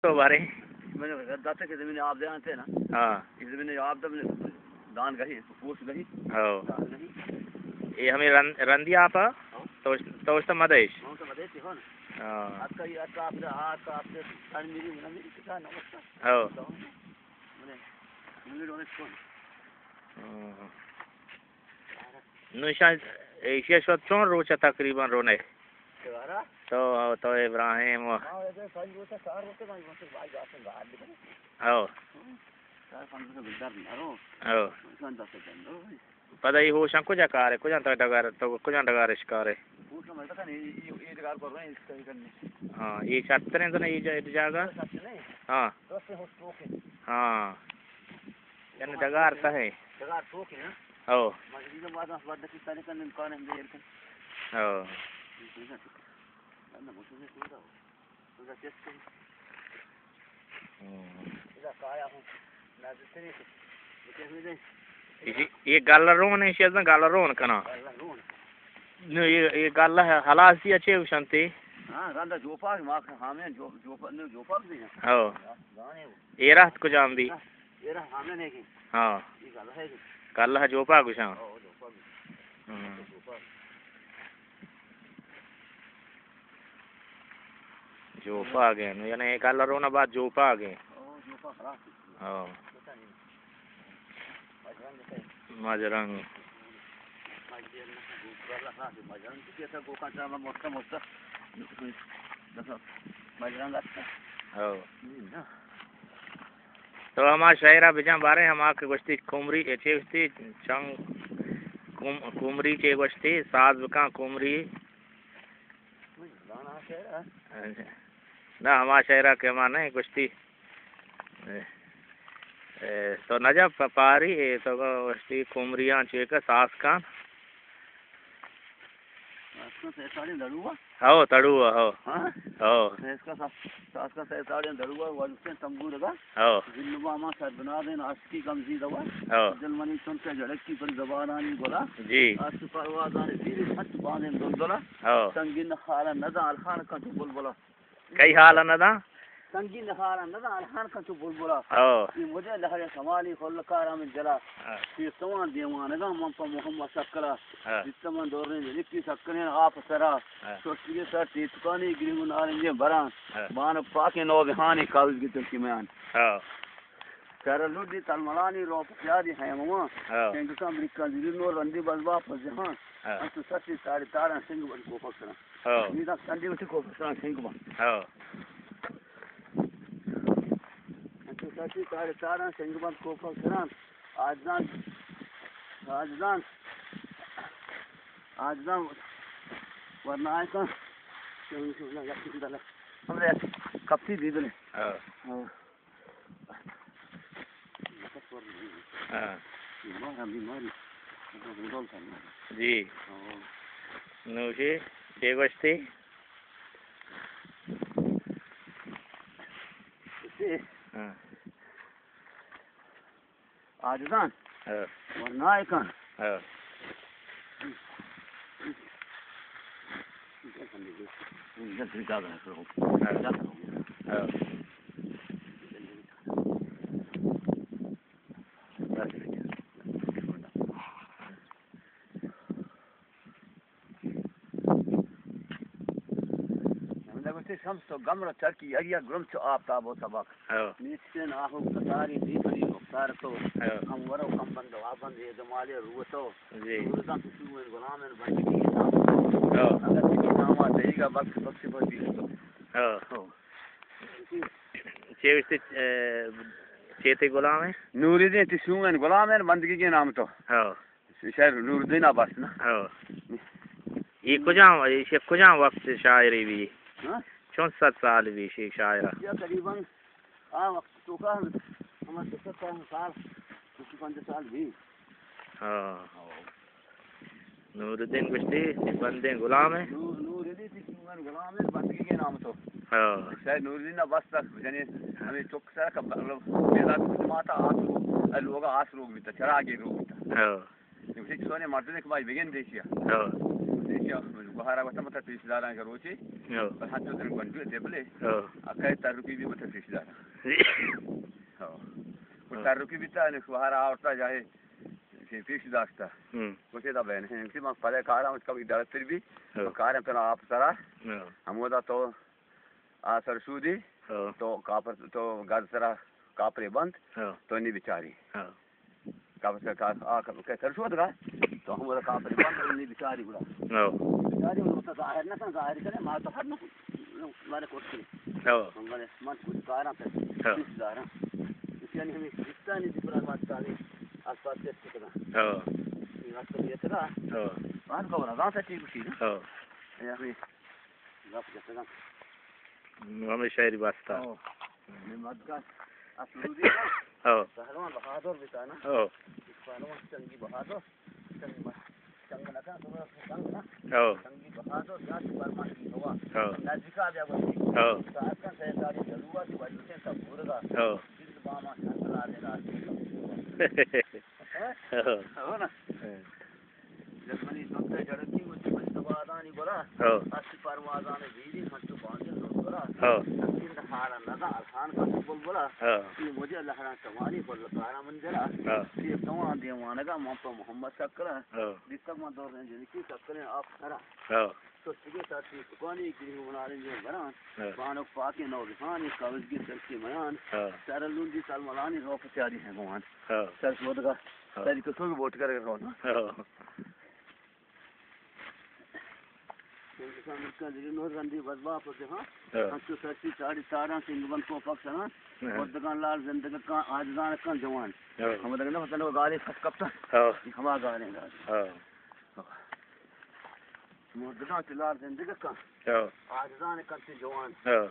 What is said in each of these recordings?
تو بارے۔ من داتا کہ زمین آپ دے آنتے نا۔ ہاں۔ یہ زمین آپ دے، دان گہی، پوش گہی۔ ہاں۔ دان گہی۔ یہ ہمیں رن-، رندی آپا؟ ہاں۔ تو، تو اس مدیش؟ ہاں، تو مدیش ہو نا۔ ہاں۔ آپ کا یہ، آپ کا، آپ کا، آپ کا، آپ کا، میری، میری کتا نمستا۔ ہاں۔ تو، مجھے، مجھے ڈونیٹ کون؟ ہاں۔ نوں ایشاں، ایشی ءَ شت چون روچ ءَ تقریباً رونے؟ تو، تو ابراہیم و، او۔ او۔ پدا ای ہوشاں کجا کارے؟ کجا تو ڈگار، تو کجا ڈگار اش کارے؟ ہاں، یہ شتریں تو نہیں، یہ جا-، یہ جاگہ؟ ہاں۔ ہاں۔ یعنی ڈگار تہ ایں۔ ڈگار ٹوک ایں، ہاں؟ او۔ مجید آباد ءَ بعد دقیقہ نکن امکان ہے، ہم دیر کن۔ او۔ ہم۔ یہ، یہ گل رون ایں، شاید گل رون کنا۔ نو، یہ، یہ گل ہے، حلاسی اچھے اشانتی۔ ہاں، گل جوپا، ما ہمیں جو-، جوپا، نو، جوپا بھی ہیں۔ او۔ گانے۔ اے رہت کجام بی؟ اے رہت ہمیں نہیں کی۔ ہاں۔ یہ گل ہے کہ۔ گل ہے جوپا گشاں۔ او، جوپا بھی۔ ہم۔ جوپا۔ جوپا گئے، یعنی گل رونا بعد جوپا گئے۔ او، جوپا خلاص۔ ہاں۔ مجرنگ۔ ہو۔ تو ہما شاعرہ بجان بارے ہما کہ گوشتی کمری، اے چے گوشتی چنگ کم-، کمری چے گوشتی ساز بکاں کمری۔ نہ، ہما شاعرہ کہ ہما نہیں گوشتی۔ اے، اے، تو نجف پ-، پاری، اے، تو گوشتی کمریاں چیکہ ساز کن۔ ساز کن سہ ساڑی دڑوا؟ ہو، تڑوا، ہو۔ ہاں؟ ہو۔ سہ اس کا سا-، ساز کن سہ ساڑی دڑوا، والوسیں تمبور دا۔ ہو۔ دل با ما سر بنا دین، عاشقی کم زی دوا۔ ہو۔ دل منی چون سے جھڑکی پر زبانانی گلا۔ جی۔ آس پروازان زیر سچ بانن دلدلا۔ ہو۔ سنگین خارا ندا الخان کن تو بلبلا۔ کئی حال نہ داں؟ سنگین حال نہ داں، الحان کن چو بلبلا۔ او۔ یہ مجھے لہر سمالی خل کارا من جلا۔ ہاں۔ یہ سوان دیوانگاں من پہ محمد سکلا۔ ہاں۔ جت من دوریں جنکی سکلیں آپ سرا۔ ہاں۔ سوچتی سر تیتکانی گریو نارنجیں بران۔ ہاں۔ بان پاک نو بہانی کاغذ کی ترکی میان۔ ہاں۔ سر لڈی تلملانی روپ پیاری حیموان۔ ہاں۔ سنگ کم رکا زیر نور رندی بزبا پزہان۔ ہاں۔ انتو سچی تاری تارا سنگ بڑی کوپک سرا۔ ہو۔ میدان سنڈی وتی کوپسران سنگ بنت۔ ہو۔ انچو ساچی تارے تاران سنگ بنت کوپسران۔ آجزان، آجزان، آجزان ورنائے کن۔ ہمرے کپتی دیدنے۔ ہو۔ ہو۔ ہاں۔ بیمار ہم بیماری۔ جی۔ ہاں۔ نوشی، چے گوشتی؟ ہاں۔ آجزان۔ ہاں۔ ورنائے کن۔ ہاں۔ ہاں۔ ہمدا گوشتی شمس تو گمر و چرکی یک یک گرم چو آفتاب و سبک۔ ہو۔ نیستین آہو کتاری دیپری رخسار تو۔ ہو۔ کم ورو کم بند و آبند اے دمالے رو تو۔ جی۔ روزاں تو شومن غلامن بندگی نام۔ ہو۔ اگر تیری ناما دئیگا بخش بخش بندی تو۔ ہو۔ ہو۔ چے گوشتی، اے، چے تئی غلام ایں؟ نوری دین تئی شومن غلام ایں بندگی نام تو۔ ہو۔ شاعر نوردین ءَ بس نا۔ ہو۔ اے کجام، اے کجام وقت شاعری بی؟ ہاں؟ چون صد سال بی شی شاعرہ؟ یا تقریباً آ وقت تو کا ہم، ہم دو سد سال، دو سد پنجاہ سال بی۔ ہاں۔ نوردین گوشتی، بندیں غلام ایں۔ نور، نوردین تئی شومن غلام ایں، بندگی نام تو۔ ہاں۔ شاعر نوردین ءَ بس تک جنے ہمیں چک سر کا، مطلب، پیدا کت ماتا آس رو، لوگا آس روگ بیتا، چراگی روگ بیتا۔ ہاں۔ نوشی سونے مردم ایک بھائی بگن دیشیا۔ ہاں۔ گوہارا وتا متا پیش داراں کہ روچے۔ ہو۔ پر ہنچو دن گونڈو دبلے۔ ہو۔ اکے ترکی بھی متا پیش داراں۔ ہو۔ وہ ہو۔ ترکی بھی تا نے گوہارا آورتا جاہے۔ چی پیش داشتا۔ ہم۔ گوشے دا بین ہیں کہ من پدے کاراں، اس کا بھی ڈرتر بھی۔ ہو۔ کاراں پنا آپ سرا۔ ہو۔ ہمودا تو آ سرشودی، ہاں۔ تو کاپر، تو گز سرا کاپرے بند، ہاں۔ تو نی بچاری۔ ہاں۔ کاپر سرا کا-، آ کا-، کہ سرشود گا، تو ہمودا کاپرے بند، تو نی بچاری گڑا۔ ہاں۔ بچاری گڑا، تو ظاہر نہ کن، ظاہر کرے، ما تو ہر نہ کن، مارے کوشش۔ ہاں۔ ہم بولے، من کچھ کاراں پہ، ہاں۔ کچھ داراں۔ اس یعنی ہمیں کشتانی دی پورا بات تالی، آس پاس چیک کرنا۔ ہاں۔ یہ بات تو یہ تھا۔ ہاں۔ بات کو بنا، دان سے ٹھیک اسی نا۔ ہاں۔ یہ ہمیں گپ جتگ انت۔ نوں ہمے شاعری واسطہ۔ ہو۔ نمازگاہ اسرودی نا۔ ہو۔ پہلوان بہادر بیتا نا۔ ہو۔ پہلوان چنگی بہادر۔ چنگ م-، چنگ نہ کن، تو چنگ نہ۔ ہو۔ چنگی بہادر، یا تو برمان کی ہوا۔ ہو۔ نزدیکا بیا بسی۔ ہو۔ ساعت کن سیداری جلوہ دی وجوہ سے سب بھورگا۔ ہو۔ جس باما شنگ لا دینا۔ ہاں؟ ہو۔ ہو نا؟ ہاں۔ جرمنی سمت ءَ جڑکی وتی مجد بادانی گلا۔ ہو۔ ہست پروازان بیری ہنچو بانجل نوکرا۔ ہو۔ سکین حالا نزا الخان کا بلبلا۔ ہو۔ یہ مجھے لہران سواری بلکارا منزلا۔ ہو۔ یہ سوان دیوانگا من پہ محمد شکرا۔ ہو۔ دیتک من دور جنکی شکریں آپ سرا۔ ہو۔ تو چگے تا تی سکانی گری مناریں جو بران۔ ہو۔ بانک پاکیں نوزہانی قبض کی سرکی میان۔ ہو۔ سر لوندی سلملانی روپ سیادی ہے گوان۔ ہو۔ سر شودگا۔ ہو۔ سر کسوگ بوٹ کر رونا۔ ہو۔ انسان ملکاں دگہ نور رندی بزباپ ءَ جہاں۔ ہاں۔ انچو سرسی چاڑی تاراں سنگ بند کوپگ سراں۔ ہاں۔ مردگاں لال زندگ کاں آجزان کاں جوان۔ ہاں۔ ہمدگ نہ مطلب گالے پھس کپتا۔ ہاں۔ ہما گالیں گال۔ ہاں۔ مردگاں چہ لال زندگ کاں۔ ہاں۔ آجزان کاں چہ جوان۔ ہاں۔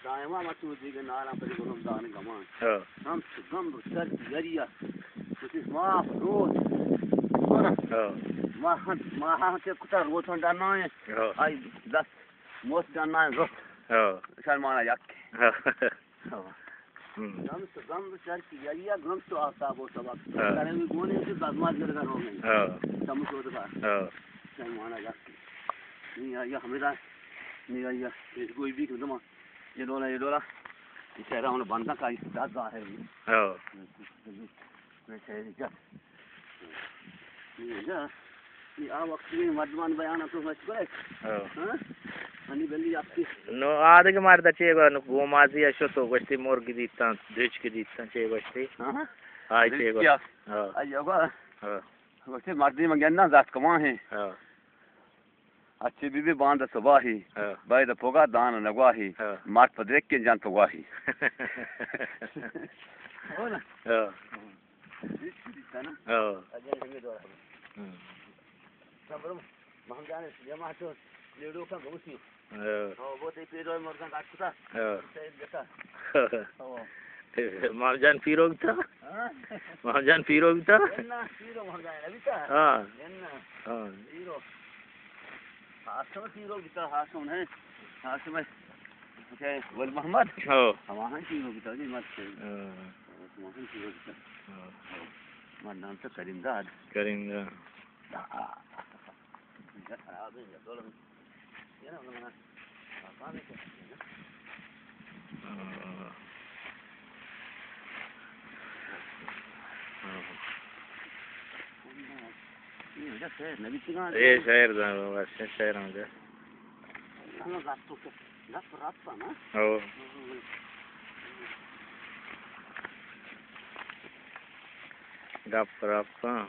دائما ما تو دیگہ ناراں پری گلم دان گمان۔ ہاں۔ ہم گم سر دریا۔ کچھ ماہ روز۔ ہاں۔ ماہ، ماہ کے کتا روز ہم ڈانا ہے۔ ہاں۔ آئی دست موت ڈانا ہے روز۔ ہاں۔ شرمانا یک۔ ہاں۔ ہاں۔ ہم۔ گم تو سر کی دریا، گم تو آفتاب و سبق۔ ہاں۔ کرے بھی گونے سے بزمات گرگا رو گئی۔ ہاں۔ سمجھ ہو دکھا۔ ہاں۔ شرمانا یک۔ نہیں آیا ہمیں دا، نہیں آیا۔ اس کوئی بھی کدما۔ یہ ڈولا، یہ ڈولا۔ یہ چہرہ ہونا بندہ کا اس دا ظاہر ہے۔ ہاں۔ یہ چہرہ جا۔ یہ جا۔ یہ آ وقت میں مردمان بیان تو مت کرے۔ ہاں۔ ہاں؟ ہنی بلی آپ کی۔ نو آدگہ مرد چے گو، نو گومازی اشو تو گوشتی مرگ دیتاں، دچک دیتاں، چے گوشتی؟ ہاں۔ آئی چے گو؟ ہاں۔ آئی گو۔ ہاں۔ گوشتی مردی من گنداں زات کما ہیں۔ ہاں۔ اچھی بی بی باند صباحی، ہاں۔ باید پوگا دان نگواہی، ہاں۔ مات پدرک کے جان پگواہی۔ ہو نا؟ ہاں۔ ہاں۔ ہاں۔ صبر، مہم جانے، یہ ماہ تو لیڈو کا بہت ہی۔ ہاں۔ ہاں، بہت ہی پیدو مرگان کاٹ کتا۔ ہاں۔ سید گتا۔ ہاں۔ مام جان پیرو بیتا؟ ہاں؟ مام جان پیرو بیتا؟ انا پیرو مام جان نہ بیتا؟ ہاں۔ انا۔ ہاں۔ پیرو۔ ہاشم پیرو بیتا، ہاشم ہے۔ ہاشم ہے۔ اچھا، ول محمد؟ ہاں۔ ہماہن پیرو بیتا جی، مت سے۔ ہاں۔ ہماہن پیرو بیتا۔ ہاں۔ من نام تو کریم داد۔ کریم داد۔ ہاں۔ اے شہر دا، بس شہر ہم دے۔ ہو۔ گپ رپاں۔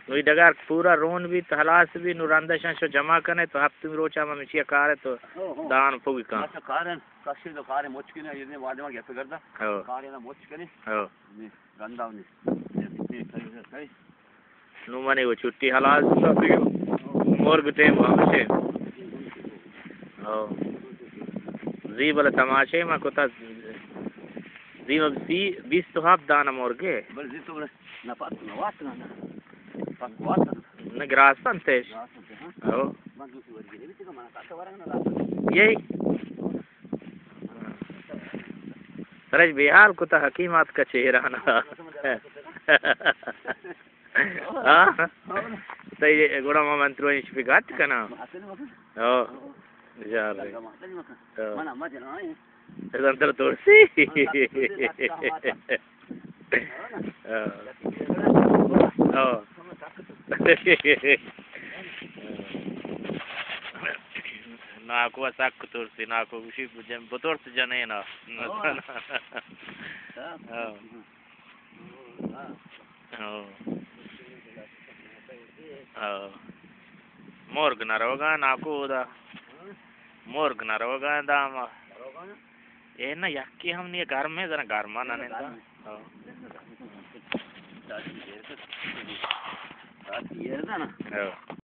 نوں اے ڈگار پورا رون بیت، ہلاس بیت، نوں رندشاں شو جمع کنے تو ہپتمی روچا ما مچیا کارے تو ہو، ہو۔ دان پوگی کن۔ اچھا، کارن، کشی تو کارے مچ کنے، یہ واجہ ما گپ کردا۔ ہو۔ کارے نا مچ کنے۔ ہو۔ نی، رندا نی۔ نی، نی، کھائی، کھائی۔ نوں منی وہ چھٹی ہلاس۔ مرگ ٹیم ہمشے۔ ہو۔ زی بلے تماشے ما کتا۔ زی ما سی، بیست و ہفت دانہ مرگے۔ بلے زی تو بلے نہ پاس نہ وات نہ۔ پاس وات نہ۔ نہ گراس انتش۔ گراس انتش، ہاں۔ ہو۔ من دوسری ورگی نبی تک منا کاکا ورگ نہ لاتا۔ یہی۔ سرش بیحال کتا حکیمات کا چہرہ نا۔ ہاں؟ تئی گڑا ما من تروئی شپی گات کنا۔ ہاں۔ یار۔ ہاں۔ اذن تر ترسی۔ ہاں۔ ہاں۔ ناکو سک ترسی، ناکو گوشی بجن-، بترس جنینا۔ ہاں۔ ہاں۔ ہاں۔ ہاں۔ مرگ نہ روگا ناکو دا۔ مرگ نہ روگا داما۔ اے نہ یکی ہم نہیں، گرم ہے، ذرا گرما نہ نندا۔ ہاں۔ ہاں۔